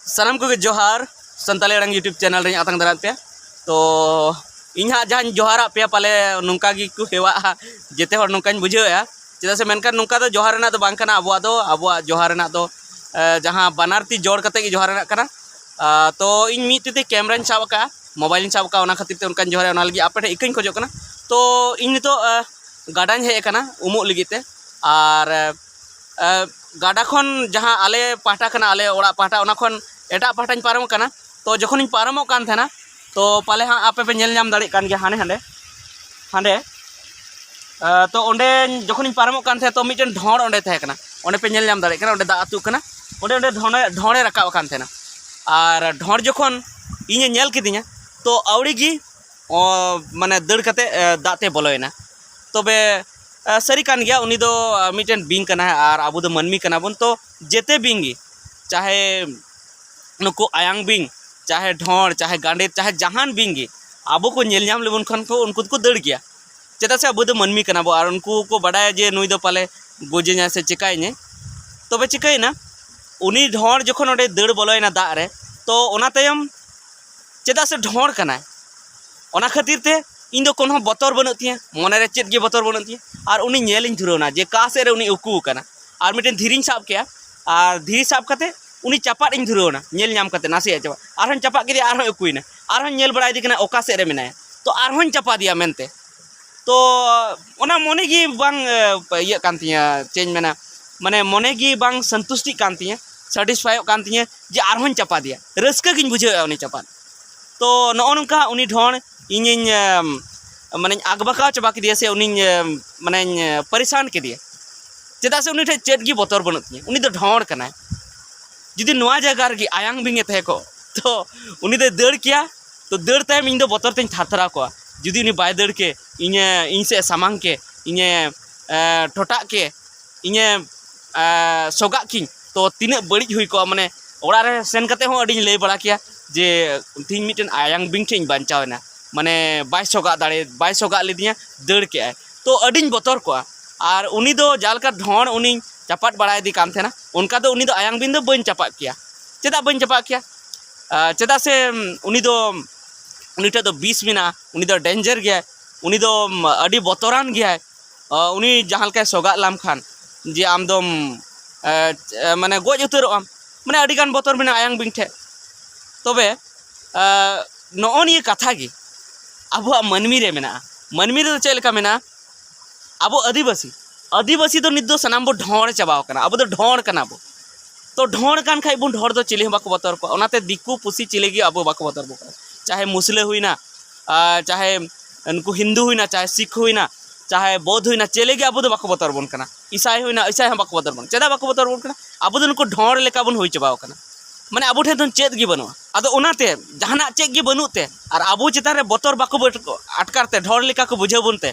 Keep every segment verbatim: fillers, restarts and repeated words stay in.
ᱥᱟᱱᱟᱢ ᱠᱚᱜᱮ ᱡᱚᱦᱟᱨ᱾ ᱥᱟᱱᱛᱟᱲᱤ ᱟᱲᱟᱝ YouTube ᱪᱮᱱᱮᱞ ᱨᱮᱧ ᱟᱛᱟᱝ ᱫᱟᱨᱟᱢ ᱯᱮᱭᱟ᱾ ᱛᱚ ᱤᱧ ᱦᱟᱸᱜ ᱡᱟᱦᱟᱸᱧ ᱡᱚᱦᱟᱨᱟᱜ ᱯᱮᱭᱟ, ᱯᱟᱞᱮ ᱱᱚᱝᱠᱟ ᱜᱮᱠᱚ ᱦᱮᱣᱟᱜᱼᱟ, ᱡᱮᱛᱮ ᱦᱚᱲ ᱱᱚᱝᱠᱟᱧ ᱵᱩᱡᱷᱟᱹᱣᱮᱫᱼᱟ᱾ ᱪᱮᱫᱟᱜ ᱥᱮ ᱢᱮᱱᱠᱷᱟᱱ ᱱᱚᱝᱠᱟ ᱫᱚ ᱡᱚᱦᱟᱨ ᱨᱮᱱᱟᱜ ᱫᱚ ᱵᱟᱝ ᱠᱟᱱᱟ ᱟᱵᱚᱣᱟᱜ ᱫᱚ᱾ ᱟᱵᱚᱣᱟᱜ ᱡᱚᱦᱟᱨ ᱨᱮᱱᱟᱜ ᱫᱚ ᱮ, ᱡᱟᱦᱟᱸ ᱵᱟᱱᱟᱨ ᱛᱤ ᱡᱚᱲ ᱠᱟᱛᱮ ᱜᱮ ᱡᱚᱦᱟᱨ ᱨᱮᱱᱟᱜ ᱠᱟᱱᱟ᱾ ᱟ, ᱛᱚ ᱤᱧ ᱢᱤᱫ ᱛᱤ ᱛᱮ ᱠᱮᱢᱨᱟᱧ ᱥᱟᱵ ᱟᱠᱟᱫᱼᱟ, ᱢᱳᱵᱟᱭᱤᱞᱤᱧ ᱥᱟᱵ ᱟᱠᱟᱫᱼᱟ, ᱚᱱᱟ ᱠᱷᱟᱹᱛᱤᱨ ᱛᱮ ᱚᱱᱠᱟᱧ ᱡᱚᱦᱟᱨᱮᱫᱼᱟ, ᱚᱱᱟ ᱞᱟᱹᱜᱤᱫ ᱟᱯᱮ ᱴᱷᱮᱱ ᱤᱠᱟᱹᱧ ᱠᱷᱚᱡᱚᱜ ᱠᱟᱱᱟ᱾ ᱛᱚ ᱤᱧ ᱱᱤᱛᱚᱜ ᱮ, ᱜᱟᱰᱟᱧ ᱦᱮᱡ ᱟᱠᱟᱱᱟ ᱩᱢᱩᱜ ᱞᱟᱹᱜᱤᱫ ᱛᱮ᱾ ᱟᱨ ᱮ, ᱜᱟᱰᱟ ᱠᱷᱚᱱ ᱡᱟᱦᱟᱸ ᱟᱞᱮ ᱯᱟᱦᱴᱟ ᱠᱟᱱᱟ, ᱟᱞᱮ ᱚᱲᱟᱜ ᱯᱟᱦᱴᱟ, ᱚᱱᱟ ᱠᱷᱚᱱ ᱮᱴᱟᱜ ᱯᱟᱦᱴᱟᱧ ᱯᱟᱨᱚᱢᱚᱜ ᱠᱟᱱᱟ᱾ ᱛᱚ ᱡᱚᱠᱷᱚᱱᱤᱧ ᱯᱟᱨᱚᱢᱚᱜ ᱠᱟᱱ ᱛᱟᱦᱮᱱᱟ, ᱛᱚ ᱯᱟᱞᱮ ᱦᱟᱸᱜ ᱟᱯᱮ ᱯᱮ ᱧᱮᱞ ᱧᱟᱢ ᱫᱟᱲᱮᱭᱟᱜ ᱠᱟᱱ ᱜᱮᱭᱟ ᱦᱟᱸᱰᱮ ᱦᱟᱸᱰᱮ ᱦᱟᱸᱰᱮ᱾ ᱟ, ᱛᱚ ᱚᱸᱰᱮ ᱡᱚᱠᱷᱚᱱᱤᱧ ᱯᱟᱨᱚᱢᱚᱜ ᱠᱟᱱ ᱛᱟᱦᱮᱸᱫ, ᱛᱚ ᱢᱤᱫᱴᱮᱱ ᱰᱷᱚᱸᱲ ᱚᱸᱰᱮ ᱛᱟᱦᱮᱸ ᱠᱟᱱᱟ᱾ ᱚᱸᱰᱮ ᱯᱮ ᱧᱮᱞ ᱧᱟᱢ ᱫᱟᱲᱮᱭᱟᱜ ᱠᱟᱱᱟ, ᱚᱸᱰᱮ ᱫᱟᱜ ᱟᱹᱛᱩᱜ ᱠᱟᱱᱟ᱾ ᱚᱸᱰᱮ ᱚᱸᱰᱮ ᱰᱷᱚᱸᱲᱮ ᱰᱷᱚᱸᱲᱮ ᱨᱟᱠᱟᱵ ᱟᱠᱟᱱ ᱛᱟᱦᱮᱱᱟ᱾ ᱟᱨ ᱰᱷᱚᱸᱲ ᱡᱚᱠᱷᱚᱱ ᱤᱧᱮ ᱧᱮᱞ ᱠᱤᱫᱤᱧᱟ, ᱛᱚ ᱟᱹᱣᱲᱤ ᱜᱮ ᱚ, ᱢᱟᱱᱮ ᱫᱟᱹᱲ ᱠᱟᱛᱮ ᱮ, ᱫᱟᱜ ᱛᱮ ᱵᱚᱞᱚᱭᱮᱱᱟ᱾ ᱛᱚᱵᱮ ᱮ, ᱥᱟᱹᱨᱤ ᱠᱟᱱ ᱜᱮᱭᱟ, ᱩᱱᱤ ᱫᱚ ᱮ, ᱢᱤᱫᱴᱮᱱ ᱵᱤᱧ ᱠᱟᱱᱟᱭ᱾ ᱟᱨ ᱟᱵᱚ ᱫᱚ ᱢᱟᱹᱱᱢᱤ ᱠᱟᱱᱟ ᱵᱚᱱ, ᱛᱚ ᱡᱮᱛᱮ ᱵᱤᱧ ᱜᱮ, ᱪᱟᱦᱮ ᱱᱩᱠᱩ ᱟᱭᱟᱝ ᱵᱤᱧ, ᱪᱟᱦᱮ ᱰᱷᱚᱸᱲ, ᱪᱟᱦᱮ ᱜᱟᱸᱰᱮᱛ, ᱪᱟᱦᱮ ᱡᱟᱦᱟᱱ ᱵᱤᱧ ᱜᱮ, ᱟᱵᱚ ᱠᱚ ᱧᱮᱞ ᱧᱟᱢ ᱞᱮᱵᱚᱱ ᱠᱷᱟᱱ ᱠᱚ, ᱩᱱᱠᱩ ᱫᱚᱠᱚ ᱫᱟᱹᱲ ᱜᱮᱭᱟ᱾ ᱪᱮᱫᱟᱜ ᱥᱮ ᱟᱵᱚ ᱫᱚ ᱢᱟᱹᱱᱢᱤ ᱠᱟᱱᱟ ᱵᱚ, ᱟᱨ ᱩᱱᱠᱩ ᱠᱚ ᱵᱟᱰᱟᱭᱟ ᱡᱮ ᱱᱩᱭ ᱫᱚ ᱯᱟᱞᱮ ᱜᱚᱡᱮᱧᱟᱭ ᱥᱮ ᱪᱮᱠᱟᱭᱮᱧᱟᱭ᱾ ᱛᱚᱵᱮ ᱪᱤᱠᱟᱹᱭᱮᱱᱟ, ᱩᱱᱤ ᱰᱷᱚᱸᱲ ᱡᱚᱠᱷᱚᱱ ᱚᱸᱰᱮ ᱫᱟᱹᱲ ᱵᱚᱞᱚᱭᱮᱱᱟ ᱫᱟᱜ ᱨᱮ, ᱛᱚ ᱚᱱᱟ ᱛᱟᱭᱚᱢ, ᱪᱮᱫᱟᱜ ᱥᱮ ᱰᱷᱚᱸᱲ ᱠᱟᱱᱟᱭ, ᱚᱱᱟ ᱠᱷᱟᱹᱛᱤᱨ ᱛᱮ ᱤᱧ ᱫᱚ ᱠᱳᱱᱳ ᱵᱚᱛᱚᱨ ᱵᱟᱹᱱᱩᱜ ᱛᱤᱧᱟᱹ, ᱢᱚᱱᱮ ᱨᱮ ᱪᱮᱫ ᱜᱮ ᱵᱚᱛᱚᱨ ᱵᱟᱹᱱᱩᱜ ᱛᱤᱧᱟᱹ᱾ ᱟᱨ ᱩᱱᱤ ᱧᱮᱞᱤᱧ ᱫᱷᱩᱨᱟᱹᱣᱱᱟ ᱡᱮ ᱚᱠᱟ ᱥᱮᱫ ᱨᱮ ᱩᱱᱤ ᱩᱠᱩ ᱟᱠᱟᱱᱟ᱾ ᱟᱨ ᱢᱤᱫᱴᱮᱱ ᱫᱷᱤᱨᱤᱧ ᱥᱟᱵ ᱠᱮᱜᱼᱟ, ᱟᱨ ᱫᱷᱤᱨᱤ ᱥᱟᱵ ᱠᱟᱛᱮ ᱩᱱᱤ ᱪᱟᱯᱟᱫ ᱤᱧ ᱫᱷᱩᱨᱟᱹᱣᱱᱟ, ᱧᱮᱞ ᱧᱟᱢ ᱠᱟᱛᱮ ᱱᱟᱥᱮᱭᱟᱜ ᱪᱟᱯᱟᱫ᱾ ᱟᱨᱦᱚᱸᱧ ᱪᱟᱯᱟᱫ ᱠᱮᱫᱮᱭᱟ, ᱟᱨᱦᱚᱸᱭ ᱩᱠᱩᱭᱮᱱᱟ᱾ ᱟᱨᱦᱚᱸᱧ ᱧᱮᱞ ᱵᱟᱲᱟᱭᱮᱫᱮ ᱠᱟᱱᱟ ᱚᱠᱟ ᱥᱮᱫ ᱨᱮ ᱢᱮᱱᱟᱭᱟ, ᱛᱚ ᱟᱨᱦᱚᱸᱧ ᱪᱟᱯᱟᱫᱮᱭᱟ ᱢᱮᱱᱛᱮ᱾ ᱛᱚ ᱚᱱᱟ ᱢᱚᱱᱮ ᱜᱮ ᱵᱟᱝ ᱮ, ᱤᱭᱟᱹᱜ ᱠᱟᱱ ᱛᱤᱧᱟᱹ, ᱪᱮᱫ ᱤᱧ ᱢᱮᱱᱟ, ᱢᱟᱱᱮ ᱢᱚᱱᱮ ᱜᱮ ᱵᱟᱝ ᱥᱟᱱᱛᱩᱥᱴᱤᱜ ᱠᱟᱱ ᱛᱤᱧᱟᱹ, ᱥᱟᱴᱤᱥᱯᱷᱟᱭᱚᱜ ᱠᱟᱱ ᱛᱤᱧᱟᱹ ᱡᱮ ᱟᱨᱦᱚᱸᱧ ᱪᱟᱯᱟᱫᱮᱭᱟ᱾ ᱨᱟᱹᱥᱠᱟᱹ ᱜᱤᱧ ᱵᱩᱡᱷᱟᱹᱣᱮᱫᱼᱟ ᱩᱱᱤ ᱪᱟᱯᱟᱫ᱾ ᱛᱚ ᱱᱚᱜᱼᱚ ᱱᱚᱝᱠᱟ ᱩᱱᱤ ᱰᱷᱚᱸᱲ ᱤᱧᱤᱧ ᱮᱢ, ᱢᱟᱱᱮᱧ ᱟᱠᱵᱟᱠᱟᱣ ᱪᱟᱵᱟ ᱠᱮᱫᱮᱭᱟ, ᱥᱮ ᱩᱱᱤᱧ ᱮᱢ, ᱢᱟᱱᱮᱧ ᱮ, ᱯᱟᱨᱤᱥᱟᱱ ᱠᱮᱫᱮᱭᱟ᱾ ᱪᱮᱫᱟᱜ ᱥᱮ ᱩᱱᱤ ᱴᱷᱮᱱ ᱪᱮᱫ ᱜᱮ ᱵᱚᱛᱚᱨ ᱵᱟᱹᱱᱩᱜ ᱛᱤᱧᱟᱹ, ᱩᱱᱤ ᱫᱚ ᱰᱷᱚᱸᱲ ᱠᱟᱱᱟᱭ᱾ ᱡᱩᱫᱤ ᱱᱚᱣᱟ ᱡᱟᱭᱜᱟ ᱨᱮᱜᱮ ᱟᱭᱟᱝ ᱵᱤᱧ ᱮ ᱛᱟᱦᱮᱸ ᱠᱚᱜ, ᱛᱚ ᱩᱱᱤ ᱫᱚᱭ ᱫᱟᱹᱲ ᱠᱮᱭᱟ᱾ ᱛᱚ ᱫᱟᱹᱲ ᱛᱟᱭᱚᱢ ᱤᱧ ᱫᱚ ᱵᱚᱛᱚᱨ ᱛᱮᱧ ᱛᱷᱟᱨ ᱛᱷᱟᱨᱟᱣ ᱠᱚᱜᱼᱟ᱾ ᱡᱩᱫᱤ ᱩᱱᱤ ᱵᱟᱭ ᱫᱟᱹᱲ ᱠᱮ, ᱤᱧᱮ, ᱤᱧ ᱥᱮᱫ ᱮ ᱥᱟᱢᱟᱝ ᱠᱮ, ᱤᱧᱮ ᱮ, ᱴᱚᱴᱟᱜ ᱠᱮ, ᱤᱧᱮ ᱮ, ᱥᱚᱜᱟᱜ ᱠᱤᱧ, ᱛᱚ ᱛᱤᱱᱟᱹᱜ ᱵᱟᱹᱲᱤᱡ ᱦᱩᱭ ᱠᱚᱜᱼᱟ᱾ ᱢᱟᱱᱮ ᱚᱲᱟᱜ ᱨᱮ ᱥᱮᱱ ᱠᱟᱛᱮ ᱦᱚᱸ ᱟᱹᱰᱤᱧ ᱞᱟᱹᱭ ᱵᱟᱲᱟ ᱠᱮᱭᱟ ᱡᱮ ᱛᱤᱦᱤᱧ ᱢᱤᱫᱴᱮᱱ ᱟᱭᱟᱝ ᱵᱤᱧ ᱴᱷᱮᱱ ᱤᱧ ᱵᱟᱧᱪᱟᱣ ᱮᱱᱟ, ᱢᱟᱱᱮ ᱵᱟᱭ ᱥᱚᱜᱟᱜ ᱫᱟᱲᱮ, ᱵᱟᱭ ᱥᱚᱜᱟᱜ ᱞᱤᱫᱤᱧᱟ, ᱫᱟᱹᱲ ᱠᱮᱜᱼᱟᱭ᱾ ᱛᱚ ᱟᱹᱰᱤᱧ ᱵᱚᱛᱚᱨ ᱠᱚᱜᱼᱟ᱾ ᱟᱨ ᱩᱱᱤ ᱫᱚ ᱡᱟᱦᱟᱸ ᱞᱮᱠᱟ ᱰᱷᱚᱸᱲ ᱩᱱᱤᱧ ᱪᱟᱯᱟᱫ ᱵᱟᱲᱟᱭᱮᱫᱮ ᱠᱟᱱ ᱛᱟᱦᱮᱱᱟ, ᱚᱱᱠᱟ ᱫᱚ ᱩᱱᱤ ᱫᱚ ᱟᱭᱟᱝ ᱵᱤᱧ ᱫᱚ ᱵᱟᱹᱧ ᱪᱟᱯᱟᱫ ᱠᱮᱭᱟ᱾ ᱪᱮᱫᱟᱜ ᱵᱟᱹᱧ ᱪᱟᱯᱟᱜ ᱠᱮᱭᱟ? ᱟᱨ ᱪᱮᱫᱟᱜ ᱥᱮ ᱩᱱᱤ ᱫᱚ, ᱩᱱᱤ ᱴᱷᱮᱱ ᱫᱚ ᱵᱤᱥ ᱢᱮᱱᱟᱜᱼᱟ, ᱩᱱᱤ ᱫᱚ ᱰᱮᱧᱡᱟᱨ ᱜᱮᱭᱟᱭ, ᱩᱱᱤ ᱫᱚ ᱟᱹᱰᱤ ᱵᱚᱛᱚᱨᱟᱱ ᱜᱮᱭᱟᱭ᱾ ᱩᱱᱤ ᱡᱟᱦᱟᱸ ᱞᱮᱠᱟᱭ ᱥᱚᱜᱟᱜ ᱞᱟᱢ ᱠᱷᱟᱱ ᱡᱮ ᱟᱢ ᱫᱚᱢ ᱢᱟᱱᱮ ᱜᱚᱡ ᱩᱛᱟᱹᱨᱚᱜ ᱟᱢ, ᱢᱟᱱᱮ ᱟᱹᱰᱤᱜᱟᱱ ᱵᱚᱛᱚᱨ ᱢᱮᱱᱟᱜᱼᱟ ᱟᱭᱟᱝ ᱵᱤᱝ ᱴᱷᱮᱱ᱾ ᱛᱚᱵᱮ ᱱᱚᱜᱼᱚ ᱱᱤᱭᱟᱹ ᱠᱟᱛᱷᱟ ᱜᱮ ᱟᱵᱚᱣᱟᱜ ᱢᱟᱹᱱᱢᱤ ᱨᱮ ᱢᱮᱱᱟᱜᱼᱟ᱾ ᱢᱟᱹᱱᱢᱤ ᱨᱮᱫᱚ ᱪᱮᱫ ᱞᱮᱠᱟ ᱢᱮᱱᱟᱜᱼᱟ? ᱟᱵᱚ ᱟᱹᱫᱤᱵᱟᱹᱥᱤ, ᱟᱹᱫᱤᱵᱟᱹᱥᱤ ᱫᱚ ᱱᱤᱛ ᱫᱚ ᱥᱟᱱᱟᱢ ᱵᱚ ᱰᱷᱚᱸᱲ ᱪᱟᱵᱟᱣ ᱠᱟᱱᱟ, ᱟᱵᱚ ᱫᱚ ᱰᱷᱚᱸᱲ ᱠᱟᱱᱟ ᱵᱚ᱾ ᱛᱚ ᱰᱷᱚᱸᱲ ᱠᱟᱱ ᱠᱷᱟᱡ ᱵᱚᱱ, ᱰᱷᱚᱸᱲ ᱫᱚ ᱪᱤᱞᱤ ᱦᱚᱸ ᱵᱟᱠᱚ ᱵᱚᱛᱚᱨ ᱠᱚᱣᱟ᱾ ᱚᱱᱟᱛᱮ ᱫᱤᱠᱩ ᱯᱩᱥᱤ ᱪᱤᱞᱤ ᱜᱮ ᱟᱵᱚ ᱵᱟᱠᱚ ᱵᱚᱛᱚᱨ ᱵᱚ ᱠᱟᱱᱟ᱾ ᱪᱟᱦᱮ ᱢᱩᱥᱞᱟᱹ ᱦᱩᱭᱱᱟ, ᱟᱨ ᱪᱟᱦᱮ ᱱᱩᱠᱩ ᱦᱤᱱᱫᱩ ᱦᱩᱭᱱᱟ, ᱪᱟᱦᱮ ᱥᱤᱠᱷ ᱦᱩᱭᱱᱟ, ᱪᱟᱦᱮ ᱵᱳᱫᱷ ᱦᱩᱭᱱᱟ, ᱪᱮᱞᱮ ᱜᱮ ᱟᱵᱚ ᱫᱚ ᱵᱟᱠᱚ ᱵᱚᱛᱚᱨ ᱵᱚᱱ ᱠᱟᱱᱟ᱾ ᱤᱥᱟᱭ ᱦᱩᱭᱱᱟ, ᱤᱥᱟᱭ ᱦᱚᱸ ᱵᱟᱠᱚ ᱵᱚᱛᱚᱨ ᱵᱚᱱ ᱠᱟᱱᱟ᱾ ᱪᱮᱫᱟᱜ ᱵᱟᱠᱚ ᱵᱚᱛᱚᱨ ᱵᱚᱱ ᱠᱟᱱᱟ? ᱟᱵᱚ ᱫᱚ ᱱᱩᱠᱩ ᱰᱷᱚᱸᱲ ᱞᱮᱠᱟ ᱵᱚᱱ ᱦᱩᱭ ᱪᱟᱵᱟᱣ ᱠᱟᱱᱟ᱾ ᱢᱟᱱᱮ ᱟᱵᱚ ᱴᱷᱮᱱ ᱫᱚ ᱪᱮᱫ ᱜᱮ ᱵᱟᱹᱱᱩᱜᱼᱟ᱾ ᱟᱫᱚ ᱚᱱᱟᱛᱮ ᱡᱟᱦᱟᱱᱟᱜ ᱪᱮᱫ ᱜᱮ ᱵᱟᱹᱱᱩᱜ ᱛᱮ ᱟᱨ ᱟᱵᱚ ᱪᱮᱛᱟᱱ ᱨᱮ ᱵᱚᱛᱚᱨ ᱵᱟᱠᱚ ᱵᱟᱹᱴ-, ᱟᱴᱠᱟᱨ ᱛᱮ, ᱰᱷᱚᱸᱲ ᱞᱮᱠᱟ ᱠᱚ ᱵᱩᱡᱷᱟᱹᱣ ᱵᱚᱱ ᱛᱮ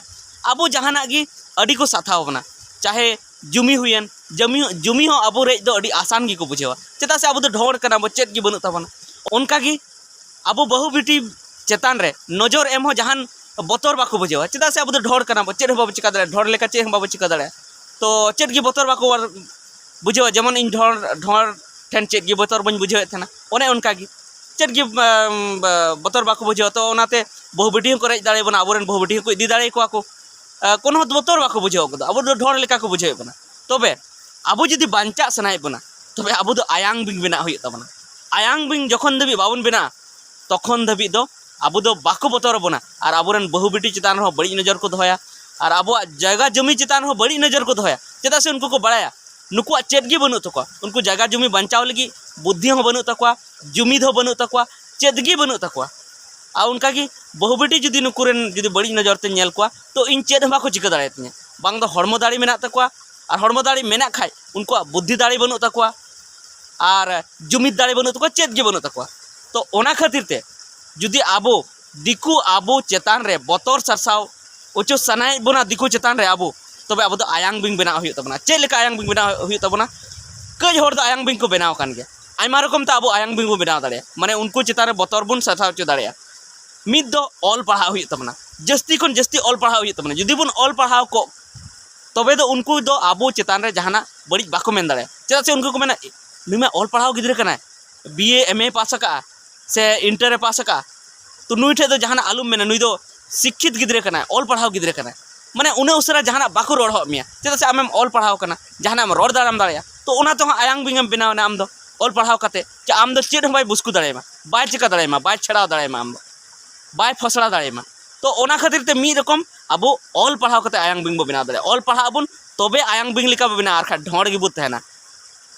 ᱟᱵᱚ ᱡᱟᱦᱟᱱᱟᱜ ᱜᱮ ᱟᱹᱰᱤ ᱠᱚ ᱥᱟᱛᱷᱟᱣ ᱵᱚᱱᱟ᱾ ᱪᱟᱦᱮ ᱡᱩᱢᱤ ᱦᱩᱭᱮᱱ, ᱡᱩᱢᱤ, ᱡᱩᱢᱤ ᱦᱚᱸ ᱟᱵᱚ ᱨᱮᱡ ᱫᱚ ᱟᱹᱰᱤ ᱟᱥᱟᱱ ᱜᱮᱠᱚ ᱵᱩᱡᱷᱟᱹᱣᱟ᱾ ᱪᱮᱫᱟᱜ ᱥᱮ ᱟᱵᱚ ᱫᱚ ᱰᱷᱚᱸᱲ ᱠᱟᱱᱟ ᱵᱚ, ᱪᱮᱫ ᱜᱮ ᱵᱟᱹᱱᱩᱜ ᱛᱟᱵᱚᱱᱟ᱾ ᱚᱱᱠᱟ ᱜᱮ ᱟᱵᱚ ᱵᱟᱹᱦᱩ ᱵᱤᱴᱤ ᱪᱮᱛᱟᱱ ᱨᱮ ᱱᱚᱡᱚᱨ ᱮᱢ ᱦᱚᱸ ᱡᱟᱦᱟᱱ ᱵᱚᱛᱚᱨ ᱵᱟᱠᱚ ᱵᱩᱡᱷᱟᱹᱣᱟ᱾ ᱪᱮᱫᱟᱜ ᱥᱮ ᱟᱵᱚ ᱫᱚ ᱰᱷᱚᱸᱲ ᱠᱟᱱᱟ ᱵᱚ, ᱪᱮᱫ ᱦᱚᱸ ᱵᱟᱵᱚ ᱪᱤᱠᱟ ᱫᱟᱲᱮᱭᱟᱜᱼᱟ, ᱰᱷᱚᱸᱲ ᱞᱮᱠᱟ ᱪᱮᱫ ᱦᱚᱸ ᱵᱟᱵᱚ ᱪᱤᱠᱟ ᱫᱟᱲᱮᱭᱟᱜᱼᱟ᱾ ᱛᱚ ᱪᱮᱫ ᱜᱮ ᱵᱚᱛᱚᱨ ᱵᱟᱠᱚ ᱵᱩᱡᱷᱟᱹᱣᱟ᱾ ᱡᱮᱢᱚᱱ ᱤᱧ ᱰᱷᱚᱸᱲ, ᱰᱷᱚᱸᱲ ᱴᱷᱮᱱ ᱪᱮᱫ ᱜᱮ ᱵᱚᱛᱚᱨ ᱵᱟᱹᱧ ᱵᱩᱡᱷᱟᱹᱣᱮᱫ ᱛᱟᱦᱮᱱᱟ, ᱚᱱᱮ ᱚᱱᱠᱟ ᱜᱮ ᱪᱮᱫ ᱜᱮ, ᱟᱢ, ᱵᱟ-, ᱵᱚᱛᱚᱨ ᱵᱟᱠᱚ ᱵᱩᱡᱷᱟᱹᱣᱟ᱾ ᱛᱚ ᱚᱱᱟᱛᱮ ᱵᱟᱹᱦᱩ ᱵᱤᱴᱤ ᱦᱚᱸᱠᱚ ᱨᱮᱡ ᱫᱟᱲᱮᱭᱟᱵᱚᱱᱟ, ᱟᱵᱚᱨᱮᱱ ᱵᱟᱹᱦᱩ ᱵᱤᱴᱤ ᱦᱚᱸᱠᱚ ᱤᱫᱤ ᱫᱟᱲᱮᱭᱟᱠᱚᱣᱟ ᱠᱚ᱾ ᱟᱸ, ᱠᱳᱱᱳ ᱵᱚᱛᱚᱨ ᱵᱟᱠᱚ ᱵᱩᱡᱷᱟᱹᱣ ᱠᱚᱫᱚ, ᱟᱵᱚ ᱫᱚ ᱰᱷᱚᱸᱲ ᱞᱮᱠᱟ ᱠᱚ ᱵᱩᱡᱷᱟᱹᱣᱮᱫ ᱵᱚᱱᱟ᱾ ᱛᱚᱵᱮ ᱟᱵᱚ ᱡᱩᱫᱤ ᱵᱟᱧᱪᱟᱜ ᱥᱟᱱᱟᱭᱮᱫ ᱵᱚᱱᱟ, ᱛᱚᱵᱮ ᱟᱵᱚ ᱫᱚ ᱟᱭᱟᱝ ᱵᱤᱝ ᱵᱮᱱᱟᱜ ᱦᱩᱭᱩᱜ ᱛᱟᱵᱚᱱᱟ᱾ ᱟᱭᱟᱝ ᱵᱤᱝ ᱡᱚᱠᱷᱚᱱ ᱫᱷᱟᱹᱵᱤᱡ ᱵᱟᱵᱚᱱ ᱵᱮᱱᱟᱜᱼᱟ, ᱛᱚᱠᱷᱚᱱ ᱫᱷᱟᱹᱵᱤᱡ ᱫᱚ ᱟᱵᱚ ᱫᱚ ᱵᱟᱠᱚ ᱵᱚᱛᱚᱨ ᱟᱵᱚᱱᱟ᱾ ᱟᱨ ᱟᱵᱚᱨᱮᱱ ᱵᱟᱹᱦᱩ ᱵᱤᱴᱤ ᱪᱮᱛᱟᱱ ᱨᱮᱦᱚᱸ ᱵᱟᱹᱲᱤᱡ ᱱᱚᱡᱚᱨ ᱠᱚ ᱫᱚᱦᱚᱭᱟ, ᱟᱨ ᱟᱵᱚᱣᱟᱜ ᱡᱟᱭᱜᱟ ᱡᱚᱢᱤ ᱪᱮᱛᱟᱱ ᱨᱮᱦᱚᱸ ᱵᱟᱹᱲᱤᱡ ᱱᱚᱡᱚᱨ ᱠᱚ ᱫᱚᱦᱚᱭᱟ᱾ ᱪᱮᱫᱟᱜ ᱥᱮ ᱩᱱᱠᱩ ᱠᱚ ᱵᱟᱲᱟᱭᱟ ᱱᱩᱠᱩᱣᱟᱜ ᱪᱮᱫ ᱜᱮ ᱵᱟᱹᱱᱩᱜ ᱛᱟᱠᱚᱣᱟ, ᱩᱱᱠᱩ ᱡᱟᱭᱜᱟ ᱡᱚᱢᱤ ᱵᱟᱧᱪᱟᱣ ᱞᱟᱹᱜᱤᱫ ᱵᱩᱫᱽᱫᱷᱤ ᱦᱚᱸ ᱵᱟᱹᱱᱩᱜ ᱛᱟᱠᱚᱣᱟ, ᱡᱩᱢᱤᱫ ᱦᱚᱸ ᱵᱟᱹᱱᱩᱜ ᱛᱟᱠᱚᱣᱟ, ᱪᱮᱫ ᱜᱮ ᱵᱟᱹᱱᱩᱜ ᱛᱟᱠᱚᱣᱟ᱾ ᱟᱨ ᱚᱱᱠᱟᱜᱮ ᱵᱟᱹᱦᱩ ᱵᱤᱴᱤ ᱡᱩᱫᱤ ᱱᱩᱠᱩ ᱨᱮᱱ ᱡᱩᱫᱤ ᱵᱟᱹᱲᱤᱡ ᱱᱚᱡᱚᱨ ᱛᱮᱧ ᱧᱮᱞ ᱠᱚᱣᱟ, ᱛᱚ ᱤᱧ ᱪᱮᱫ ᱦᱚᱸ ᱵᱟᱠᱚ ᱪᱤᱠᱟᱹ ᱫᱟᱲᱮᱭᱟᱛᱤᱧᱟ᱾ ᱵᱟᱝ ᱫᱚ ᱦᱚᱲᱢᱚ ᱫᱟᱲᱮ ᱢᱮᱱᱟᱜ ᱛᱟᱠᱚᱣᱟ, ᱟᱨ ᱦᱚᱲᱢᱚ ᱫᱟᱲᱮ ᱢᱮᱱᱟᱜ ᱠᱷᱟᱡ ᱩᱱᱠᱩᱣᱟᱜ ᱵᱩᱫᱽᱫᱷᱤ ᱫᱟᱲᱮ ᱵᱟᱹᱱᱩᱜ ᱛᱟᱠᱚᱣᱟ, ᱟᱨ ᱡᱩᱢᱤᱫ ᱫᱟᱲᱮ ᱵᱟᱹᱱᱩᱜ ᱛᱟᱠᱚᱣᱟ, ᱪᱮᱫ ᱜᱮ ᱵᱟᱹᱱᱩᱜ ᱛᱟᱠᱚᱣᱟ᱾ ᱛᱚ ᱚᱱᱟ ᱠᱷᱟᱹᱛᱤᱨ ᱛᱮ ᱡᱩᱫᱤ ᱟᱵᱚ ᱫᱤᱠᱩ ᱟᱵᱚ ᱪᱮᱛᱟᱱ ᱨᱮ ᱵᱚᱛᱚᱨ ᱥᱟᱨᱥᱟᱣ ᱦᱚᱪᱚ ᱥᱟᱱᱟᱭᱮᱫ ᱵᱚᱱᱟ ᱫᱤᱠᱩ ᱪᱮᱛᱟᱱ ᱨᱮ ᱟᱵᱚ, ᱛᱚᱵᱮ ᱟᱵᱚ ᱫᱚ ᱟᱭᱟᱝ ᱵᱤᱝ ᱵᱮᱱᱟᱣ ᱦᱩᱭᱩᱜ ᱛᱟᱵᱚᱱᱟ᱾ ᱪᱮᱫ ᱞᱮᱠᱟ ᱟᱭᱟᱝ ᱵᱤᱝ ᱵᱮᱱᱟᱣ ᱦᱩᱭᱩᱜ ᱛᱟᱵᱚᱱᱟ? ᱠᱟᱹᱡ ᱦᱚᱲ ᱫᱚ ᱟᱭᱟᱝ ᱵᱤᱝ ᱠᱚ ᱵᱮᱱᱟᱣ ᱟᱠᱟᱱ ᱜᱮᱭᱟ᱾ ᱟᱭᱢᱟ ᱨᱚᱠᱚᱢ ᱛᱮ ᱟᱵᱚ ᱟᱭᱟᱝ ᱵᱤᱝ ᱵᱚᱱ ᱵᱮᱱᱟᱣ ᱫᱟᱲᱮᱭᱟᱜᱼᱟ, ᱢᱟᱱᱮ ᱩᱱᱠᱩ ᱪᱮᱛᱟᱱ ᱨᱮ ᱵᱚᱛᱚᱨ ᱵᱚᱱ ᱥᱟᱨᱥᱟᱣ ᱦᱚᱪᱚ ᱫᱟᱲᱮᱭᱟᱜᱼᱟ᱾ ᱢᱤᱫ ᱫᱚ ᱚᱞ ᱯᱟᱲᱦᱟᱣ ᱦᱩᱭᱩᱜ ᱛᱟᱵᱚᱱᱟ, ᱡᱟᱹᱥᱛᱤ ᱠᱷᱚᱱ ᱡᱟᱹᱥᱛᱤ ᱚᱞ ᱯᱟᱲᱦᱟᱣ ᱦᱩᱭᱩᱜ ᱛᱟᱵᱚᱱᱟ᱾ ᱡᱩᱫᱤ ᱵᱚᱱ ᱚᱞ ᱯᱟᱲᱦᱟᱣ ᱠᱚᱜ, ᱛᱚᱵᱮ ᱫᱚ ᱩᱱᱠᱩ ᱫᱚ ᱟᱵᱚ ᱪᱮᱛᱟᱱ ᱨᱮ ᱡᱟᱦᱟᱱᱟᱜ ᱵᱟᱹᱲᱤᱡ ᱵᱟᱠᱚ ᱢᱮᱱ ᱫᱟᱲᱮᱭᱟᱜᱼᱟ᱾ ᱪᱮᱫᱟᱜ ᱥᱮ ᱩᱱᱠᱩ ᱠᱚ ᱢᱮᱱᱟ, "ᱮ, ᱱᱩᱭ ᱢᱟ ᱚᱞ ᱯᱟᱲᱦᱟᱣ ᱜᱤᱫᱽᱨᱟᱹ ᱠᱟᱱᱟᱭ, ᱵᱤ ᱮ ᱮᱢ ᱮ ᱯᱟᱥ ᱟᱠᱟᱫᱼᱟ ᱥᱮ ᱤᱱᱴᱟᱨ ᱮ ᱯᱟᱥ ᱟᱠᱟᱫᱼᱟ, ᱛᱚ ᱱᱩᱭ ᱴᱷᱮᱱ ᱫᱚ ᱡᱟᱦᱟᱱᱟᱜ ᱟᱞᱚᱢ ᱢᱮᱱᱟ, ᱱᱩᱭ ᱫᱚ ᱥᱤᱠᱠᱷᱤᱛ ᱜᱤᱫᱽᱨᱟᱹ ᱠᱟᱱᱟᱭ, ᱚᱞ ᱯᱟᱲᱦᱟᱣ ᱜᱤᱫᱽᱨᱟᱹ ᱠᱟᱱᱟᱭ, ᱢᱟᱱᱮ ᱩᱱᱟᱹᱜ ᱩᱥᱟᱹᱨᱟ ᱡᱟᱦᱟᱱᱟᱜ ᱵᱟᱠᱚ ᱨᱚᱲ ᱦᱚᱫ ᱢᱮᱭᱟ, ᱪᱮᱫᱟᱜ ᱥᱮ ᱟᱢᱮᱢ ᱚᱞ ᱯᱟᱲᱦᱟᱣ ᱠᱟᱱᱟ, ᱡᱟᱦᱟᱱᱟᱜ ᱮᱢ ᱨᱚᱲ ᱫᱟᱲᱮᱭᱟᱢ ᱫᱟᱲᱮᱭᱟᱜᱼᱟ᱾ ᱛᱚ ᱚᱱᱟ ᱛᱮᱦᱚᱸ ᱟᱭᱟᱝ ᱵᱤᱝ ᱮᱢ ᱵᱮᱱᱟᱣ ᱮᱱᱟ ᱟᱢ ᱫᱚ ᱚᱞ ᱯᱟᱲᱦᱟᱣ ᱠᱟᱛᱮ, ᱪᱮ ᱟᱢ ᱫᱚ ᱪᱮᱫ ᱦᱚᱸ ᱵᱟᱭ ᱵᱩᱥᱠᱩ ᱫᱟᱲᱮᱭᱟᱢᱟ, ᱵᱟᱭ ᱪᱤᱠᱟ ᱫᱟᱲᱮᱭᱟᱢᱟ, ᱵᱟᱭ ᱯᱷᱚᱥᱲᱟ ᱫᱟᱲᱮᱭᱟᱢᱟ, ᱵᱟᱭ ᱯᱷᱚᱥᱲᱟ ᱫᱟᱲᱮᱭᱟᱢᱟ᱾ ᱛᱚ ᱚᱱᱟ ᱠᱷᱟᱹᱛᱤᱨ ᱛᱮ ᱢᱤᱫ ᱨᱚᱠᱚᱢ ᱟᱵᱚ ᱚᱞ ᱯᱟᱲᱦᱟᱣ ᱠᱟᱛᱮ ᱟᱭᱟᱝ ᱵᱤᱝ ᱵᱚ ᱵᱮᱱᱟᱣ ᱫᱟᱲᱮᱭᱟᱜᱼᱟ᱾ ᱚᱞ ᱯᱟᱲᱦᱟᱜ ᱟᱵᱚᱱ, ᱛᱚᱵᱮ ᱟᱭᱟᱝ ᱵᱤᱝ ᱞᱮᱠᱟ ᱵᱚ ᱵᱮᱱᱟᱣᱟ, ᱟᱨ ᱠᱷᱟᱱ ᱰᱷᱚᱸᱲ ᱜᱮᱵᱚ ᱛᱟᱦᱮᱱᱟ᱾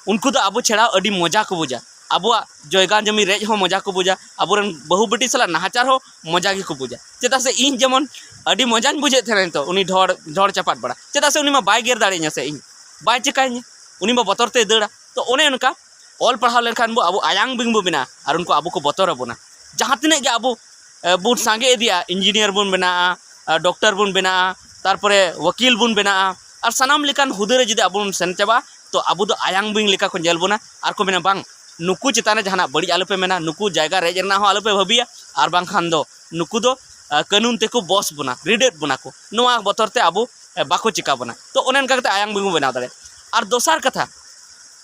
ᱩᱱᱠᱩ ᱫᱚ ᱟᱵᱚ ᱪᱷᱟᱲᱟ ᱟᱹᱰᱤ ᱢᱚᱡᱟ ᱠᱚ ᱵᱩᱡᱟ᱾ ᱟᱵᱚᱣᱟᱜ ᱡᱚᱭᱜᱟ ᱡᱚᱢᱤ ᱨᱮᱡ ᱦᱚᱸ ᱢᱚᱡᱟ ᱠᱚ ᱵᱩᱡᱟ, ᱟᱵᱚᱨᱮᱱ ᱵᱟᱹᱦᱩ ᱵᱤᱴᱤ ᱥᱟᱞᱟᱜ ᱱᱟᱦᱟᱪᱟᱨ ᱦᱚᱸ ᱢᱚᱡᱟ ᱜᱮᱠᱚ ᱵᱩᱡᱟ᱾ ᱪᱮᱫᱟᱜ ᱥᱮ ᱤᱧ ᱡᱮᱢᱚᱱ ᱟᱹᱰᱤ ᱢᱚᱡᱟᱧ ᱵᱩᱡᱮᱫ ᱛᱟᱦᱮᱱᱟ ᱱᱤᱛᱚᱜ ᱩᱱᱤ ᱰᱷᱚᱲ, ᱰᱷᱚᱲ ᱪᱟᱯᱟᱫ ᱵᱟᱲᱟ, ᱪᱮᱫᱟᱜ ᱥᱮ ᱩᱱᱤ ᱢᱟ ᱵᱟᱭ ᱜᱮᱨ ᱫᱟᱲᱮᱭᱟᱹᱧᱟ ᱥᱮ ᱤᱧ ᱵᱟᱭ ᱪᱤᱠᱟᱹᱧᱟ, ᱩᱱᱤ ᱢᱟ ᱵᱚᱛᱚᱨ ᱛᱮᱭ ᱫᱟᱹᱲᱟ᱾ ᱛᱚ ᱚᱱᱮ ᱚᱱᱠᱟ ᱚᱞ ᱯᱟᱲᱦᱟᱣ ᱞᱮᱱᱠᱷᱟᱱ ᱵᱚ ᱟᱵᱚ ᱟᱭᱟᱝ ᱵᱤᱝ ᱵᱚ ᱵᱮᱱᱟᱜᱼᱟ, ᱟᱨ ᱩᱱᱠᱩ ᱟᱵᱚ ᱠᱚ ᱵᱚᱛᱚᱨ ᱟᱵᱚᱱᱟ᱾ ᱡᱟᱦᱟᱸ ᱛᱤᱱᱟᱹᱜ ᱜᱮ ᱟᱵᱚ ᱮ, ᱵᱚᱱ ᱥᱟᱸᱜᱮ ᱤᱫᱤᱜᱼᱟ, ᱤᱧᱡᱤᱱᱤᱭᱟᱨ ᱵᱚᱱ ᱵᱮᱱᱟᱜᱼᱟ, ᱟᱨ ᱰᱚᱠᱴᱚᱨ ᱵᱚᱱ ᱵᱮᱱᱟᱜᱼᱟ, ᱛᱟᱨᱯᱚᱨᱮ ᱣᱟᱹᱠᱤᱞ ᱵᱚᱱ ᱵᱮᱱᱟᱜᱼᱟ, ᱟᱨ ᱥᱟᱱᱟᱢ ᱞᱮᱠᱟᱱ ᱦᱩᱫᱟᱹ ᱨᱮ ᱡᱩᱫᱤ ᱟᱵᱚ ᱵᱚᱱ ᱥᱮᱱ ᱪᱟᱵᱟᱜᱼᱟ, ᱛᱚ ᱟᱵᱚ ᱫᱚ ᱟᱭᱟᱝ ᱵᱤᱝ ᱞᱮᱠᱟ ᱠᱚ ᱧᱮᱞ ᱵᱚᱱᱟ ᱟᱨ ᱠᱚ ᱢᱮᱱᱟ, "ᱵᱟᱝ, ᱱᱩᱠᱩ ᱪᱮᱛᱟᱱ ᱨᱮ ᱡᱟᱦᱟᱱᱟᱜ ᱵᱟᱹᱲᱤᱡ ᱟᱞᱚᱯᱮ ᱢᱮᱱᱟ, ᱱᱩᱠᱩ ᱡᱟᱭᱜᱟ ᱨᱮᱡ ᱨᱮᱱᱟᱜ ᱦᱚᱸ ᱟᱞᱚᱯᱮ ᱵᱷᱟᱹᱵᱤᱭᱟ, ᱟᱨ ᱵᱟᱝᱠᱷᱟᱱ ᱫᱚ ᱱᱩᱠᱩ ᱫᱚ, ᱟ, ᱠᱟᱹᱱᱩᱱ ᱛᱮᱠᱚ ᱵᱚᱥ ᱵᱚᱱᱟ, ᱨᱤᱰᱟᱹᱫ ᱵᱚᱱᱟ ᱠᱚ, ᱱᱚᱣᱟ ᱵᱚᱛᱚᱨ ᱛᱮ ᱟᱵᱚ, ᱮ, ᱵᱟᱠᱚ ᱪᱤᱠᱟ ᱵᱚᱱᱟ᱾" ᱛᱚ ᱚᱱᱮ ᱚᱱᱠᱟ ᱠᱟᱛᱮ ᱟᱭᱟᱝ ᱵᱤᱝ ᱵᱚᱱ ᱵᱮᱱᱟᱣ ᱫᱟᱲᱮᱭᱟᱜᱼᱟ᱾ ᱟᱨ ᱫᱚᱥᱟᱨ ᱠᱟᱛᱷᱟ,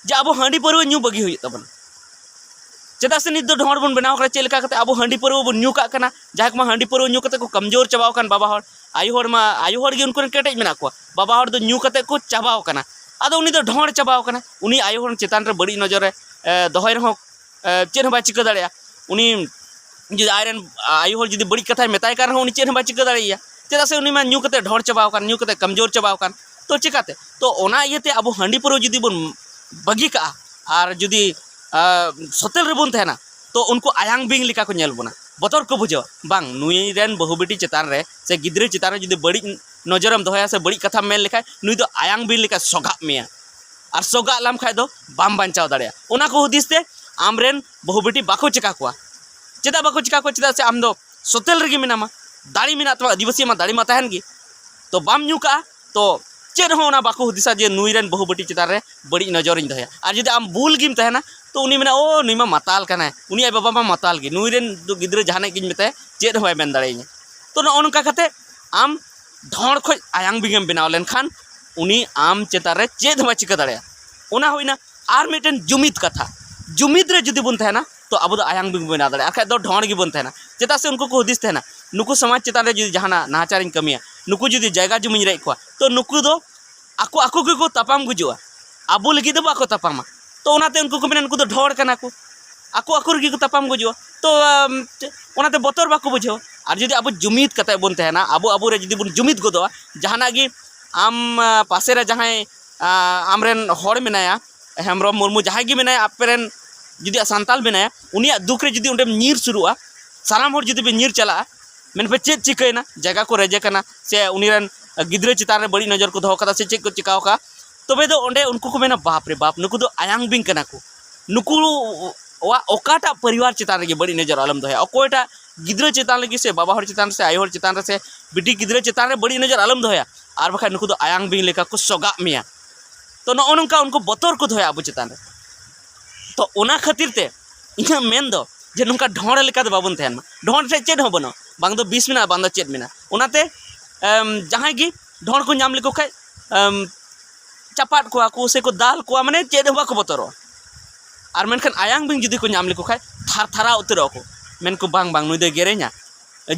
ᱡᱮ ᱟᱵᱚ ᱦᱟᱺᱰᱤ ᱯᱟᱹᱨᱣᱟᱹ ᱧᱩ ᱵᱟᱹᱜᱤ ᱦᱩᱭᱩᱜ ᱛᱟᱵᱚᱱᱟ᱾ ᱪᱮᱫᱟᱜ ᱥᱮ ᱱᱤᱛ ᱫᱚ ᱰᱷᱚᱸᱲ ᱵᱚᱱ ᱵᱮᱱᱟᱣ ᱠᱟᱱᱟ, ᱪᱮᱫ ᱞᱮᱠᱟ ᱠᱟᱛᱮ ᱟᱵᱚ ᱦᱟᱺᱰᱤ ᱯᱟᱹᱨᱣᱟᱹ ᱵᱚᱱ ᱧᱩ ᱠᱟᱜ ᱠᱟᱱᱟ᱾ ᱡᱟᱦᱟᱸᱭ ᱠᱚᱢᱟ ᱦᱟᱺᱰᱤ ᱯᱟᱹᱨᱣᱟᱹ ᱧᱩ ᱠᱟᱛᱮ ᱠᱚ ᱠᱚᱢᱡᱳᱨ ᱪᱟᱵᱟᱣ ᱟᱠᱟᱱ, ᱵᱟᱵᱟ ᱦᱚᱲ, ᱟᱭᱳ ᱦᱚᱲ ᱢᱟ, ᱟᱭᱳ ᱦᱚᱲ ᱜᱮ ᱩᱱᱠᱩ ᱨᱮᱱ ᱠᱮᱴᱮᱡ ᱢᱮᱱᱟᱜ ᱠᱚᱣᱟ, ᱵᱟᱵᱟ ᱦᱚᱲ ᱫᱚ ᱧᱩ ᱠᱟᱛᱮ ᱠᱚ ᱪᱟᱵᱟᱣ ᱟᱠᱟᱱᱟ᱾ ᱟᱫᱚ ᱩᱱᱤ ᱫᱚ ᱰᱷᱚᱸᱲ ᱪᱟᱵᱟᱣ ᱟᱠᱟᱱᱟ, ᱩᱱᱤ ᱟᱭᱳ ᱦᱚᱲ ᱪᱮᱛᱟᱱ ᱨᱮ ᱵᱟᱹᱲᱤᱡ ᱱᱚᱡᱚᱨ ᱮ, ᱮ, ᱫᱚᱦᱚᱭ ᱨᱮᱦᱚᱸ, ᱮ, ᱪᱮᱫ ᱦᱚᱸ ᱵᱟᱭ ᱪᱤᱠᱟᱹ ᱫᱟᱲᱮᱭᱟᱜᱼᱟ᱾ ᱩᱱᱤ ᱡᱩᱫᱤ ᱟᱡᱨᱮᱱ ᱟᱭᱳ ᱦᱚᱲ ᱡᱩᱫᱤ ᱵᱟᱹᱲᱤᱡ ᱠᱟᱛᱷᱟᱭ ᱢᱮᱛᱟᱭ ᱠᱟᱱ ᱨᱮᱦᱚᱸ, ᱩᱱᱤ ᱪᱮᱫ ᱦᱚᱸ ᱵᱟᱭ ᱪᱤᱠᱟᱹ ᱫᱟᱲᱮᱭᱟᱭᱟ᱾ ᱪᱮᱫᱟᱜ ᱥᱮ ᱩᱱᱤ ᱢᱟ ᱧᱩ ᱠᱟᱛᱮ ᱰᱷᱚᱸᱲ ᱪᱟᱵᱟᱣ ᱟᱠᱟᱱ, ᱧᱩ ᱠᱟᱛᱮ ᱠᱚᱢᱡᱳᱨ ᱪᱟᱵᱟᱣ ᱟᱠᱟᱱ᱾ ᱛᱚ ᱪᱤᱠᱟᱹᱛᱮ? ᱛᱚ ᱚᱱᱟ ᱤᱭᱟᱹᱛᱮ ᱟᱵᱚ ᱦᱟᱺᱰᱤ ᱯᱟᱹᱨᱣᱟᱹ ᱡᱩᱫᱤ ᱵᱚᱱ ᱵᱟᱹᱜᱤ ᱠᱟᱜᱼᱟ ᱟᱨ ᱡᱩᱫᱤ, ᱟ, ᱥᱚᱛᱮᱞ ᱨᱮᱵᱚᱱ ᱛᱟᱦᱮᱱᱟ, ᱛᱚ ᱩᱱᱠᱩ ᱟᱭᱟᱝ ᱵᱤᱝ ᱞᱮᱠᱟ ᱠᱚ ᱧᱮᱞ ᱵᱚᱱᱟ, ᱵᱚᱛᱚᱨ ᱠᱚ ᱵᱩᱡᱷᱟᱹᱣᱟ, "ᱵᱟᱝ, ᱱᱩᱭ ᱨᱮᱱ ᱵᱟᱹᱦᱩ ᱵᱤᱴᱤ ᱪᱮᱛᱟᱱ ᱨᱮ ᱥᱮ ᱜᱤᱫᱽᱨᱟᱹ ᱪᱮᱛᱟᱱ ᱨᱮ ᱡᱩᱫᱤ ᱵᱟᱹᱲᱤᱡ ᱱᱚᱡᱚᱨᱮᱢ ᱫᱚᱦᱚᱭᱟ ᱥᱮ ᱵᱟᱹᱲᱤᱡ ᱠᱟᱛᱷᱟᱢ ᱢᱮᱱ ᱞᱮᱠᱷᱟᱡ, ᱱᱩᱭ ᱫᱚ ᱟᱭᱟᱝ ᱵᱤᱝ ᱞᱮᱠᱟ ᱥᱚᱜᱟᱜ ᱢᱮᱭᱟ, ᱟᱨ ᱥᱚᱜᱟᱜ ᱞᱟᱢ ᱠᱷᱟᱡ ᱫᱚ ᱵᱟᱢ ᱵᱟᱧᱪᱟᱣ ᱫᱟᱲᱮᱭᱟᱜᱼᱟ᱾" ᱚᱱᱟ ᱠᱚ ᱦᱩᱫᱤᱥ ᱛᱮ ᱟᱢᱨᱮᱱ ᱵᱟᱹᱦᱩ ᱵᱤᱴᱤ ᱵᱟᱠᱚ ᱪᱮᱠᱟ ᱠᱚᱣᱟ᱾ ᱪᱮᱫᱟᱜ ᱵᱟᱠᱚ ᱪᱮᱠᱟ ᱠᱚᱣᱟ? ᱪᱮᱫᱟᱜ ᱥᱮ ᱟᱢ ᱫᱚ ᱥᱚᱛᱮᱞ ᱨᱮᱜᱮ ᱢᱮᱱᱟᱢᱟ, ᱫᱟᱲᱮ ᱢᱮᱱᱟᱜ ᱛᱟᱢᱟ, ᱟᱹᱫᱤᱵᱟᱹᱥᱤ ᱢᱟ ᱫᱟᱲᱮ ᱢᱟ ᱛᱟᱦᱮᱱ ᱜᱮ᱾ ᱛᱚ ᱵᱟᱢ ᱧᱩ ᱠᱟᱜᱼᱟ, ᱛᱚ ᱪᱮᱫ ᱦᱚᱸ ᱚᱱᱟ ᱵᱟᱠᱚ ᱦᱩᱫᱤᱥᱟ ᱡᱮ ᱱᱩᱭ ᱨᱮᱱ ᱵᱟᱹᱦᱩ ᱵᱤᱴᱤ ᱪᱮᱛᱟᱱ ᱨᱮ ᱵᱟᱹᱲᱤᱡ ᱱᱚᱡᱚᱨᱤᱧ ᱫᱚᱦᱚᱭᱟ᱾ ᱟᱨ ᱡᱩᱫᱤ ᱟᱢ ᱵᱩᱞ ᱜᱮᱢ ᱛᱟᱦᱮᱱᱟ, ᱛᱚ ᱩᱱᱤ ᱢᱮᱱᱟ, "ᱳ, ᱱᱩᱭ ᱢᱟ ᱢᱟᱛᱟᱞ ᱠᱟᱱᱟᱭ, ᱩᱱᱤ ᱟᱡ ᱵᱟᱵᱟ ᱢᱟ ᱢᱟᱛᱟᱞ ᱜᱮ, ᱱᱩᱭ ᱨᱮᱱ ᱫᱚ ᱜᱤᱫᱽᱨᱟᱹ ᱡᱟᱦᱟᱱᱟᱜ ᱜᱤᱧ ᱢᱮᱛᱟᱭᱟ, ᱪᱮᱫ ᱦᱚᱸ ᱵᱟᱭ ᱢᱮᱱ ᱫᱟᱲᱮᱭᱟᱹᱧᱟ᱾" ᱛᱚ ᱱᱚᱜᱼᱚ ᱱᱚᱝᱠᱟ ᱠᱟᱛᱮ ᱟᱢ ᱰᱷᱚᱸᱲ ᱠᱷᱚᱡ ᱟᱭᱟᱝ ᱵᱤᱝ ᱮᱢ ᱵᱮᱱᱟᱣ ᱞᱮᱱᱠᱷᱟᱱ, ᱩᱱᱤ ᱟᱢ ᱪᱮᱛᱟᱱ ᱨᱮ ᱪᱮᱫ ᱦᱚᱸ ᱵᱟᱭ ᱪᱤᱠᱟᱹ ᱫᱟᱲᱮᱭᱟᱜᱼᱟ᱾ ᱚᱱᱟ ᱦᱩᱭᱱᱟ᱾ ᱟᱨ ᱢᱤᱫᱴᱮᱱ ᱡᱩᱢᱤᱫ ᱠᱟᱛᱷᱟ, ᱡᱩᱢᱤᱫ ᱨᱮ ᱡᱩᱫᱤ ᱵᱚᱱ ᱛᱟᱦᱮᱱᱟ, ᱛᱚ ᱟᱵᱚ ᱫᱚ ᱟᱭᱟᱝ ᱵᱤᱝ ᱵᱚᱱ ᱵᱮᱱᱟᱣ ᱫᱟᱲᱮᱭᱟᱜᱼᱟ, ᱟᱨ ᱠᱷᱟᱡ ᱫᱚ ᱰᱷᱚᱸᱲ ᱜᱮᱵᱚᱱ ᱛᱟᱦᱮᱱᱟ᱾ ᱪᱮᱫᱟᱜ ᱥᱮ ᱩᱱᱠᱩ ᱠᱚ ᱦᱩᱫᱤᱥ ᱛᱟᱦᱮᱱᱟ, ᱱᱩᱠᱩ ᱥᱚᱢᱟᱡᱽ ᱪᱮᱛᱟᱱ ᱨᱮ ᱡᱩᱫᱤ ᱡᱟᱦᱟᱱᱟᱜ ᱱᱟᱦᱟᱪᱟᱨᱤᱧ ᱠᱟᱹᱢᱤᱭᱟ, ᱱᱩᱠᱩ ᱡᱩᱫᱤ ᱡᱟᱭᱜᱟ ᱡᱩᱢᱤᱧ ᱨᱮᱡ ᱠᱚᱣᱟ, ᱛᱚ ᱱᱩᱠᱩ ᱫᱚ ᱟᱠᱚ ᱟᱠᱚ ᱜᱮᱠᱚ ᱛᱟᱯᱟᱢ ᱜᱩᱡᱩᱜᱼᱟ, ᱟᱵᱚ ᱞᱟᱹᱜᱤᱫ ᱫᱚ ᱵᱟᱠᱚ ᱛᱟᱯᱟᱢᱟ᱾ ᱛᱚ ᱚᱱᱟᱛᱮ ᱩᱱᱠᱩ ᱠᱚ ᱢᱮᱱᱟ, ᱱᱩᱠᱩ ᱫᱚ ᱰᱷᱚᱸᱲ ᱠᱟᱱᱟ ᱠᱚ, ᱟᱠᱚ ᱟᱠᱚ ᱨᱮᱜᱮ ᱠᱚ ᱛᱟᱯᱟᱢ ᱜᱩᱡᱩᱜᱼᱟ᱾ ᱛᱚ ᱟᱢ, ᱚᱱᱟᱛᱮ ᱵᱚᱛᱚᱨ ᱵᱟᱠᱚ ᱵᱩᱡᱷᱟᱹᱣᱟ᱾ ᱟᱨ ᱡᱩᱫᱤ ᱟᱵᱚ ᱡᱩᱢᱤᱫ ᱠᱟᱛᱮ ᱵᱚᱱ ᱛᱟᱦᱮᱱᱟ, ᱟᱵᱚ ᱟᱵᱚ ᱨᱮ ᱡᱩᱫᱤ ᱵᱚᱱ ᱡᱩᱢᱤᱫ ᱜᱚᱫᱚᱜᱼᱟ, ᱡᱟᱦᱟᱱᱟᱜ ᱜᱮ ᱟᱢ, ᱟ, ᱯᱟᱥᱮ ᱨᱮ ᱡᱟᱦᱟᱸᱭ, ᱟ, ᱟᱢᱨᱮᱱ ᱦᱚᱲ ᱢᱮᱱᱟᱭᱟ, ᱦᱮᱢᱵᱨᱚᱢ, ᱢᱩᱨᱢᱩ, ᱡᱟᱦᱟᱸᱭ ᱜᱮ ᱢᱮᱱᱟᱭᱟ, ᱟᱯᱮ ᱨᱮᱱ ᱡᱩᱫᱤ ᱥᱟᱱᱛᱟᱞ ᱢᱮᱱᱟᱭᱟ, ᱩᱱᱤᱭᱟᱜ ᱫᱩᱠ ᱨᱮ ᱡᱩᱫᱤ ᱚᱸᱰᱮᱢ ᱧᱤᱨ ᱥᱩᱨᱩᱜᱼᱟ, ᱥᱟᱱᱟᱢ ᱦᱚᱲ ᱡᱩᱫᱤ ᱯᱮ ᱧᱤᱨ ᱪᱟᱞᱟᱜᱼᱟ, ᱢᱮᱱᱯᱮ, "ᱪᱮᱫ ᱪᱤᱠᱟᱹᱭᱮᱱᱟ?" ᱡᱟᱭᱜᱟ ᱠᱚ ᱨᱮᱡᱮ ᱠᱟᱱᱟ, ᱥᱮ ᱩᱱᱤ ᱨᱮᱱ ᱜᱤᱫᱽᱨᱟᱹ ᱪᱮᱛᱟᱱ ᱨᱮ ᱵᱟᱹᱲᱤᱡ ᱱᱚᱡᱚᱨ ᱠᱚ ᱫᱚᱦᱚ ᱠᱟᱫᱟ, ᱥᱮ ᱪᱮᱫ ᱠᱚ ᱪᱤᱠᱟᱣ ᱠᱟᱜᱼᱟ, ᱛᱚᱵᱮ ᱫᱚ ᱚᱸᱰᱮ ᱩᱱᱠᱩ ᱠᱚ ᱢᱮᱱᱟ, "ᱵᱟᱯ ᱨᱮ ᱵᱟᱯ, ᱱᱩᱠᱩ ᱫᱚ ᱟᱭᱟᱝ ᱵᱤᱝ ᱠᱟᱱᱟ ᱠᱚ, ᱱᱩᱠᱩᱣᱟᱜ ᱚᱠᱟᱴᱟᱜ ᱯᱚᱨᱤᱵᱟᱨ ᱪᱮᱛᱟᱱ ᱨᱮᱜᱮ ᱵᱟᱹᱲᱤᱡ ᱱᱚᱡᱚᱨ ᱟᱞᱚᱢ ᱫᱚᱦᱚᱭᱟ, ᱚᱠᱚᱭᱴᱟᱜ ᱜᱤᱫᱽᱨᱟᱹ ᱪᱮᱛᱟᱱ ᱨᱮᱜᱮ, ᱥᱮ ᱵᱟᱵᱟ ᱦᱚᱲ ᱪᱮᱛᱟᱱ ᱨᱮ, ᱥᱮ ᱟᱭᱳ ᱦᱚᱲ ᱪᱮᱛᱟᱱ ᱨᱮ, ᱥᱮ ᱵᱤᱴᱤ ᱜᱤᱫᱽᱨᱟᱹ ᱪᱮᱛᱟᱱ ᱨᱮ ᱵᱟᱹᱲᱤᱡ ᱱᱚᱡᱚᱨ ᱟᱞᱚᱢ ᱫᱚᱦᱚᱭᱟ, ᱟᱨ ᱵᱟᱠᱷᱟᱡ ᱱᱩᱠᱩ ᱫᱚ ᱟᱭᱟᱝ ᱵᱤᱝ ᱞᱮᱠᱟ ᱠᱚ ᱥᱚᱜᱟᱜ ᱢᱮᱭᱟ᱾" ᱛᱚ ᱱᱚᱜᱼᱚ ᱱᱚᱝᱠᱟ ᱩᱱᱠᱩ ᱵᱚᱛᱚᱨ ᱠᱚ ᱫᱚᱦᱚᱭᱟ ᱟᱵᱚ ᱪᱮᱛᱟᱱ ᱨᱮ᱾ ᱛᱚ ᱚᱱᱟ ᱠᱷᱟᱹᱛᱤᱨ ᱛᱮ ᱤᱧᱟᱹᱜ ᱢᱮᱱ ᱫᱚ ᱡᱮ ᱱᱚᱝᱠᱟ ᱰᱷᱚᱸᱲ ᱞᱮᱠᱟ ᱫᱚ ᱵᱟᱵᱚᱱ ᱛᱟᱦᱮᱱ ᱢᱟ᱾ ᱰᱷᱚᱸᱲ ᱴᱷᱮᱡ ᱪᱮᱫ ᱦᱚᱸ ᱵᱟᱹᱱᱩᱜᱼᱟ, ᱵᱟᱝ ᱫᱚ ᱵᱤᱥ ᱢᱮᱱᱟᱜᱼᱟ, ᱵᱟᱝ ᱫᱚ ᱪᱮᱫ ᱢᱮᱱᱟᱜᱼᱟ᱾ ᱚᱱᱟᱛᱮ, ᱮᱢ, ᱡᱟᱦᱟᱸᱭ ᱜᱮ ᱰᱷᱚᱸᱲ ᱠᱚ ᱧᱟᱢ ᱞᱮᱠᱚ ᱠᱷᱟᱡ, ᱮᱢ, ᱪᱟᱯᱟᱫ ᱠᱚᱣᱟ ᱠᱚ ᱥᱮ ᱠᱚ ᱫᱟᱞ ᱠᱚᱣᱟ, ᱢᱟᱱᱮ ᱪᱮᱫ ᱦᱚᱸ ᱵᱟᱠᱚ ᱵᱚᱛᱚᱨᱚᱜᱼᱟ᱾ ᱟᱨ ᱢᱮᱱᱠᱷᱟᱱ ᱟᱭᱟᱝ ᱵᱤᱝ ᱡᱩᱫᱤ ᱠᱚ ᱧᱟᱢ ᱞᱮᱠᱚ ᱠᱷᱟᱡ, ᱛᱷᱟᱨ ᱛᱷᱟᱨᱟᱣ ᱩᱛᱟᱹᱨᱚᱜᱼᱟ ᱠᱚ, ᱢᱮᱱ ᱠᱚ, "ᱵᱟᱝ, ᱵᱟᱝ, ᱱᱩᱭ ᱫᱚᱭ ᱜᱮᱨᱮᱧᱟ,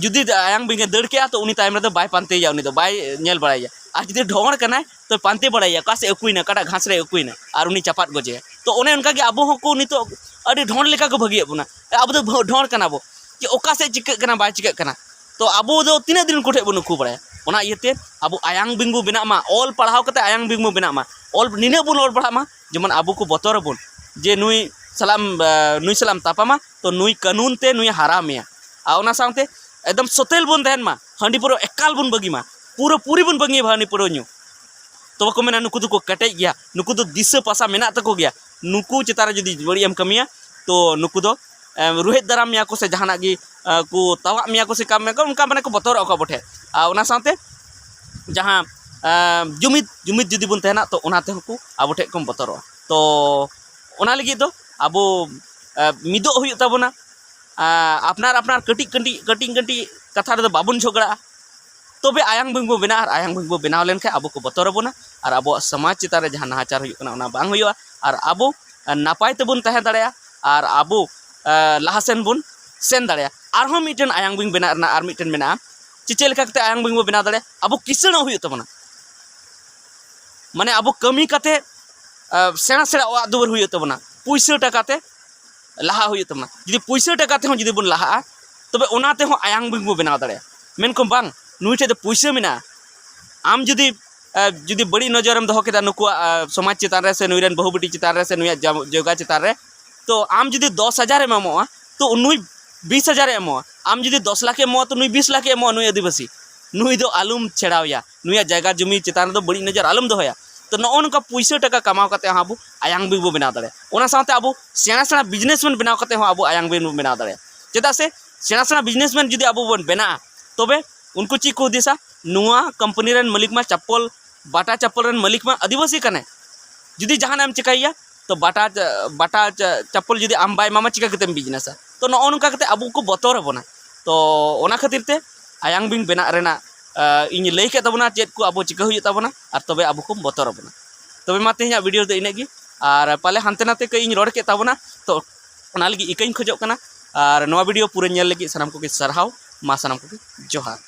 ᱡᱩᱫᱤ ᱟᱭᱟᱝ ᱵᱤᱝ ᱮ ᱫᱟᱹᱲ ᱠᱮᱜᱼᱟ, ᱛᱚ ᱩᱱᱤ ᱛᱟᱭᱚᱢ ᱨᱮᱫᱚ ᱵᱟᱭ ᱯᱟᱱᱛᱮᱭᱟ, ᱩᱱᱤ ᱫᱚ ᱵᱟᱭ ᱧᱮᱞ ᱵᱟᱲᱟᱭᱟ᱾ ᱟᱨ ᱡᱩᱫᱤ ᱰᱷᱚᱸᱲ ᱠᱟᱱᱟᱭ, ᱛᱚ ᱯᱟᱱᱛᱮ ᱵᱟᱲᱟᱭᱟ, ᱚᱠᱟ ᱥᱮᱫ ᱮ ᱩᱠᱩᱭᱱᱟ, ᱚᱠᱟᱴᱟᱜ ᱜᱷᱟᱥ ᱨᱮ ᱩᱠᱩᱭᱱᱟ, ᱟᱨ ᱩᱱᱤ ᱪᱟᱯᱟᱫ ᱜᱚᱡᱮᱭᱟ᱾" ᱛᱚ ᱚᱱᱮ ᱚᱱᱠᱟ ᱜᱮ ᱟᱵᱚ ᱦᱚᱸᱠᱚ ᱱᱤᱛᱚᱜ ᱟᱹᱰᱤ ᱰᱷᱚᱸᱲ ᱞᱮᱠᱟ ᱠᱚ ᱵᱷᱟᱹᱜᱤᱭᱮᱫ ᱵᱚᱱᱟ᱾ ᱟᱵᱚ ᱫᱚ ᱵᱷᱚ-, ᱰᱷᱚᱸᱲ ᱠᱟᱱᱟ ᱵᱚ, ᱡᱮ ᱚᱠᱟ ᱥᱮᱫ ᱪᱤᱠᱟᱹᱜ ᱠᱟᱱᱟ, ᱵᱟᱭ ᱪᱤᱠᱟᱹᱜ ᱠᱟᱱᱟ᱾ ᱛᱚ ᱟᱵᱚ ᱫᱚ ᱛᱤᱱᱟᱹᱜ ᱫᱤᱱ ᱩᱱᱠᱩ ᱴᱷᱮᱡ ᱵᱚᱱ ᱩᱠᱩ ᱵᱟᱲᱟᱭᱟ? ᱚᱱᱟ ᱤᱭᱟᱹᱛᱮ ᱟᱵᱚ ᱟᱭᱟᱝ ᱵᱤᱝ ᱵᱚ ᱵᱮᱱᱟᱜ ᱢᱟ, ᱚᱞ ᱯᱟᱲᱦᱟᱣ ᱠᱟᱛᱮ ᱟᱭᱟᱝ ᱵᱤᱝ ᱵᱚ ᱵᱮᱱᱟᱜ ᱢᱟ᱾ ᱚᱞ ᱱᱤᱱᱟᱹᱜ ᱵᱚᱱ ᱚᱞ ᱯᱟᱲᱦᱟᱜ ᱢᱟ, ᱡᱮᱢᱚᱱ ᱟᱵᱚ ᱠᱚ ᱵᱚᱛᱚᱨ ᱟᱵᱚᱱ ᱡᱮ ᱱᱩᱭ ᱥᱟᱞᱟᱜ ᱮᱢ, ᱟ, ᱱᱩᱭ ᱥᱟᱞᱟᱜ ᱮᱢ ᱛᱟᱯᱟᱢᱟ, ᱛᱚ ᱱᱩᱭ ᱠᱟᱹᱱᱩᱱ ᱛᱮ ᱱᱩᱭ ᱦᱟᱨᱟ ᱢᱮᱭᱟ᱾ ᱟᱨ ᱚᱱᱟ ᱥᱟᱶᱛᱮ ᱮᱠᱫᱚᱢ ᱥᱚᱛᱮᱞ ᱵᱚᱱ ᱛᱟᱦᱮᱱ ᱢᱟ, ᱦᱟᱺᱰᱤ ᱯᱟᱹᱣᱨᱟᱹ ᱮᱠᱟᱞ ᱵᱚᱱ ᱵᱟᱹᱜᱤ ᱢᱟ, ᱯᱩᱨᱟᱹ ᱯᱩᱨᱤ ᱵᱚᱱ ᱵᱟᱹᱜᱤᱭᱟ ᱦᱟᱺᱰᱤ ᱯᱟᱹᱣᱨᱟᱹ ᱧᱩ᱾ ᱛᱚᱵᱮ ᱠᱚ ᱢᱮᱱᱟ, "ᱱᱩᱠᱩ ᱫᱚᱠᱚ ᱠᱮᱴᱮᱡ ᱜᱮᱭᱟ, ᱱᱩᱠᱩ ᱫᱚ ᱫᱤᱥᱟᱹ ᱯᱟᱥᱟ ᱢᱮᱱᱟᱜ ᱛᱟᱠᱚ ᱜᱮᱭᱟ, ᱱᱩᱠᱩ ᱪᱮᱛᱟᱱ ᱨᱮ ᱡᱩᱫᱤ ᱵᱟᱹᱲᱤᱡ ᱮᱢ ᱠᱟᱹᱢᱤᱭᱟ, ᱛᱚ ᱱᱩᱠᱩ ᱫᱚ, ᱮᱢ, ᱨᱩᱦᱮᱫ ᱫᱟᱨᱟᱢ ᱢᱮᱭᱟ ᱠᱚ ᱥᱮ ᱡᱟᱦᱟᱱᱟᱜ ᱜᱮ, ᱮ, ᱠᱚ ᱛᱟᱣᱟᱜ ᱢᱮᱭᱟ ᱠᱚ ᱥᱮ ᱠᱟᱢ ᱢᱮᱭᱟ ᱠᱚ", ᱚᱱᱠᱟ ᱢᱟᱱᱮ ᱠᱚ ᱵᱚᱛᱚᱨᱚᱜ ᱟᱠᱚ ᱟᱵᱚ ᱴᱷᱮᱱ᱾ ᱟᱨ ᱚᱱᱟ ᱥᱟᱶᱛᱮ ᱡᱟᱦᱟᱸ, ᱮ, ᱡᱩᱢᱤᱫ, ᱡᱩᱢᱤᱫ ᱡᱩᱫᱤ ᱵᱚᱱ ᱛᱟᱦᱮᱱᱟ, ᱛᱚ ᱚᱱᱟ ᱛᱮᱦᱚᱸ ᱠᱚ ᱟᱵᱚ ᱴᱷᱮᱱ ᱠᱚ ᱵᱚᱛᱚᱨᱚᱜᱼᱟ᱾ ᱛᱚ ᱚᱱᱟ ᱞᱟᱹᱜᱤᱫ ᱫᱚ ᱟᱵᱚ, ᱮ, ᱢᱤᱫᱚᱜ ᱦᱩᱭᱩᱜ ᱛᱟᱵᱚᱱᱟ᱾ ᱟᱨ ᱟᱯᱱᱟᱨ ᱟᱯᱱᱟᱨ ᱠᱟᱹᱴᱤᱡ ᱠᱟᱹᱴᱤᱡ, ᱠᱟᱹᱴᱤᱡ ᱠᱟᱹᱴᱤᱡ ᱠᱟᱛᱷᱟ ᱨᱮᱫᱚ ᱵᱟᱵᱚᱱ ᱡᱷᱚᱜᱽᱲᱟᱜᱼᱟ᱾ ᱛᱚᱵᱮ ᱟᱭᱟᱝ ᱵᱤᱝ ᱵᱚ ᱵᱮᱱᱟᱜᱼᱟ, ᱟᱨ ᱟᱭᱟᱝ ᱵᱤᱝ ᱵᱚ ᱵᱮᱱᱟᱣ ᱞᱮᱱᱠᱷᱟᱱ ᱟᱵᱚ ᱠᱚ ᱵᱚᱛᱚᱨ ᱟᱵᱚᱱᱟ, ᱟᱨ ᱟᱵᱚᱣᱟᱜ ᱥᱚᱢᱟᱡᱽ ᱪᱮᱛᱟᱱ ᱨᱮ ᱡᱟᱦᱟᱸ ᱱᱟᱦᱟᱪᱟᱨ ᱦᱩᱭᱩᱜ ᱠᱟᱱᱟ, ᱚᱱᱟ ᱵᱟᱝ ᱦᱩᱭᱩᱜᱼᱟ, ᱟᱨ ᱟᱵᱚ ᱱᱟᱯᱟᱭ ᱛᱮᱵᱚᱱ ᱛᱟᱦᱮᱸ ᱫᱟᱲᱮᱭᱟᱜᱼᱟ ᱟᱨ ᱟᱵᱚ ᱞᱟᱦᱟ ᱥᱮᱱ ᱵᱚᱱ ᱥᱮᱱ ᱫᱟᱲᱮᱭᱟᱜᱼᱟ᱾ ᱟᱨᱦᱚᱸ ᱢᱤᱫᱴᱮᱱ ᱟᱭᱟᱝ ᱵᱤᱝ ᱵᱮᱱᱟᱣ ᱨᱮᱱᱟᱜ ᱟᱨ ᱢᱤᱫᱴᱮᱱ ᱢᱮᱱᱟᱜᱼᱟ᱾ ᱪᱮ ᱪᱮᱫ ᱞᱮᱠᱟ ᱠᱟᱛᱮ ᱟᱭᱟᱝ ᱵᱤᱝ ᱵᱚ ᱵᱮᱱᱟᱣ ᱫᱟᱲᱮᱭᱟᱜᱼᱟ? ᱟᱵᱚ ᱠᱤᱥᱟᱹᱬᱚᱜ ᱦᱩᱭᱩᱜ ᱛᱟᱵᱚᱱᱟ᱾ ᱢᱟᱱᱮ ᱟᱵᱚ ᱠᱟᱹᱢᱤ ᱠᱟᱛᱮ ᱥᱮᱬᱟ ᱥᱮᱬᱟ ᱚᱲᱟᱜ ᱫᱩᱣᱟᱹᱨ ᱦᱩᱭᱩᱜ ᱛᱟᱵᱚᱱᱟ, ᱯᱩᱭᱥᱟᱹ ᱴᱟᱠᱟ ᱛᱮ ᱞᱟᱦᱟ ᱦᱩᱭᱩᱜ ᱛᱟᱵᱚᱱᱟ᱾ ᱡᱩᱫᱤ ᱯᱩᱭᱥᱟᱹ ᱴᱟᱠᱟ ᱛᱮᱦᱚᱸ ᱡᱩᱫᱤ ᱵᱚᱱ ᱞᱟᱦᱟᱜᱼᱟ, ᱛᱚᱵᱮ ᱚᱱᱟ ᱛᱮᱦᱚᱸ ᱟᱭᱟᱝ ᱵᱤᱝ ᱵᱚ ᱵᱮᱱᱟᱣ ᱫᱟᱲᱮᱭᱟᱜᱼᱟ᱾ ᱢᱮᱱᱠᱷᱟᱱ ᱵᱟᱝ, ᱱᱩᱭ ᱴᱷᱮᱱ ᱫᱚ ᱯᱩᱭᱥᱟᱹ ᱢᱮᱱᱟᱜᱼᱟ, ᱟᱢ ᱡᱩᱫᱤ ᱡᱩᱫᱤ ᱵᱟᱹᱲᱤᱡ ᱱᱚᱡᱚᱨᱮᱢ ᱫᱚᱦᱚ ᱠᱮᱫᱟ ᱱᱩᱠᱩᱣᱟᱜ ᱥᱚᱢᱟᱡᱽ ᱪᱮᱛᱟᱱ ᱨᱮ, ᱥᱮ ᱱᱩᱭ ᱨᱮᱱ ᱵᱟᱹᱦᱩ ᱵᱤᱴᱤ ᱪᱮᱛᱟᱱ ᱨᱮ, ᱥᱮ ᱱᱩᱭᱟᱜ ᱡᱟᱭᱜᱟ ᱪᱮᱛᱟᱱ ᱨᱮ, ᱛᱚ ᱟᱢ ᱡᱩᱫᱤ ᱫᱚᱥ ᱦᱟᱡᱟᱨ ᱮᱢ ᱮᱢᱚᱜᱼᱟ, ᱛᱚ ᱱᱩᱭ ᱵᱤᱥ ᱦᱟᱡᱟᱨ ᱮ ᱮᱢᱚᱜᱼᱟ᱾ ᱟᱢ ᱡᱩᱫᱤ ᱫᱚᱥ ᱞᱟᱠᱷ ᱮᱢ ᱮᱢᱚᱜᱼᱟ, ᱛᱚ ᱱᱩᱭ ᱵᱤᱥ ᱞᱟᱠᱷ ᱮ ᱮᱢᱚᱜᱼᱟ᱾ ᱱᱩᱭ ᱟᱹᱫᱤᱵᱟᱹᱥᱤ, ᱱᱩᱭ ᱫᱚ ᱟᱞᱚᱢ ᱪᱷᱮᱲᱟᱣᱮᱭᱟ᱾ ᱱᱩᱭᱟᱜ ᱡᱟᱭᱜᱟ ᱡᱩᱢᱤ ᱪᱮᱛᱟᱱ ᱨᱮᱫᱚ ᱵᱟᱹᱲᱤᱡ ᱱᱚᱡᱚᱨ ᱟᱞᱚᱢ ᱫᱚᱦᱚᱭᱟ᱾ ᱛᱚ ᱱᱚᱜᱼᱚ ᱱᱚᱝᱠᱟ ᱯᱩᱭᱥᱟᱹ ᱴᱟᱠᱟ ᱠᱟᱢᱟᱣ ᱠᱟᱛᱮ ᱦᱚᱸ ᱟᱵᱚ ᱟᱭᱟᱝ ᱵᱤᱝ ᱵᱚ ᱵᱮᱱᱟᱣ ᱫᱟᱲᱮᱭᱟᱜᱼᱟ᱾ ᱚᱱᱟ ᱥᱟᱶᱛᱮ ᱟᱵᱚ ᱥᱮᱬᱟ ᱥᱮᱬᱟ ᱵᱤᱡᱽᱱᱮᱥᱢᱮᱱ ᱵᱮᱱᱟᱣ ᱠᱟᱛᱮ ᱦᱚᱸ ᱟᱵᱚ ᱟᱭᱟᱝ ᱵᱤᱝ ᱵᱚ ᱵᱮᱱᱟᱣ ᱫᱟᱲᱮᱭᱟᱜᱼᱟ᱾ ᱪᱮᱫᱟᱜ ᱥᱮ ᱥᱮᱬᱟ ᱥᱮᱬᱟ ᱵᱤᱡᱽᱱᱮᱥᱢᱮᱱ ᱡᱩᱫᱤ ᱟᱵᱚ ᱵᱚᱱ ᱵᱮᱱᱟᱜᱼᱟ, ᱛᱚᱵᱮ ᱩᱱᱠᱩ ᱪᱮᱫ ᱠᱚ ᱦᱩᱫᱤᱥᱟ? ᱱᱚᱣᱟ ᱠᱳᱢᱯᱟᱱᱤ ᱨᱮᱱ ᱢᱟᱹᱞᱤᱠ ᱢᱟ ᱪᱟᱯᱯᱚᱞ, ᱵᱟᱴᱟ ᱪᱟᱯᱯᱚᱞ ᱨᱮᱱ ᱢᱟᱹᱞᱤᱠ ᱢᱟ ᱟᱹᱫᱤᱵᱟᱹᱥᱤ ᱠᱟᱱᱟᱭ᱾ ᱡᱩᱫᱤ ᱡᱟᱦᱟᱱᱟᱜ ᱮᱢ ᱪᱮᱠᱟᱭᱮᱭᱟ, ᱛᱚ ᱵᱟᱴᱟ ᱪᱟ- ᱵᱟᱴᱟ ᱪᱟ- ᱪᱟᱯᱯᱚᱞ ᱡᱩᱫᱤ ᱟᱢ ᱵᱟᱭ ᱮᱢᱟᱢᱟ, ᱪᱤᱠᱟ ᱠᱟᱛᱮᱢ ᱵᱤᱡᱽᱱᱮᱥᱟ? ᱛᱚ ᱱᱚᱜᱼᱚ ᱱᱚᱝᱠᱟ ᱠᱟᱛᱮ ᱟᱵᱚ ᱠᱚ ᱵᱚᱛᱚᱨ ᱟᱵᱚᱱᱟ᱾ ᱛᱚ ᱚᱱᱟ ᱠᱷᱟᱹᱛᱤᱨ ᱛᱮ ᱟᱭᱟᱝ ᱵᱤᱝ ᱵᱮᱱᱟᱜ ᱨᱮᱱᱟᱜ ᱤᱧ ᱞᱟᱹᱭ ᱠᱮᱫ ᱛᱟᱵᱚᱱᱟ, ᱪᱮᱫ ᱠᱚ ᱟᱵᱚ ᱪᱤᱠᱟᱹ ᱦᱩᱭᱩᱜ ᱛᱟᱵᱚᱱᱟ, ᱟᱨ ᱛᱚᱵᱮ ᱟᱵᱚ ᱠᱚ ᱵᱚᱛᱚᱨ ᱟᱵᱚᱱᱟ᱾ ᱛᱚᱵᱮ ᱢᱟ ᱛᱮᱦᱮᱧᱟᱜ ᱵᱷᱤᱰᱤᱭᱳ ᱫᱚ ᱤᱱᱟᱹᱜ ᱜᱮ, ᱟᱨ ᱯᱟᱞᱮ ᱦᱟᱱᱛᱮ ᱱᱟᱛᱮ ᱠᱟᱹᱡ ᱤᱧ ᱨᱚᱲ ᱠᱮᱫ ᱛᱟᱵᱚᱱᱟ, ᱛᱚ ᱚᱱᱟ ᱞᱟᱹᱜᱤᱫ ᱤᱠᱟᱹᱧ ᱠᱷᱚᱡᱚᱜ ᱠᱟᱱᱟ᱾ ᱟᱨ ᱱᱚᱣᱟ ᱵᱷᱤᱰᱤᱭᱳ ᱯᱩᱨᱟᱹ ᱧᱮᱞ ᱞᱟᱹᱜᱤᱫ ᱥᱟᱱᱟᱢ ᱠᱚᱜᱮ ᱥᱟᱨᱦᱟᱣ᱾ ᱢᱟ ᱥᱟᱱᱟᱢ ᱠᱚᱜᱮ ᱡᱚᱦᱟᱨ᱾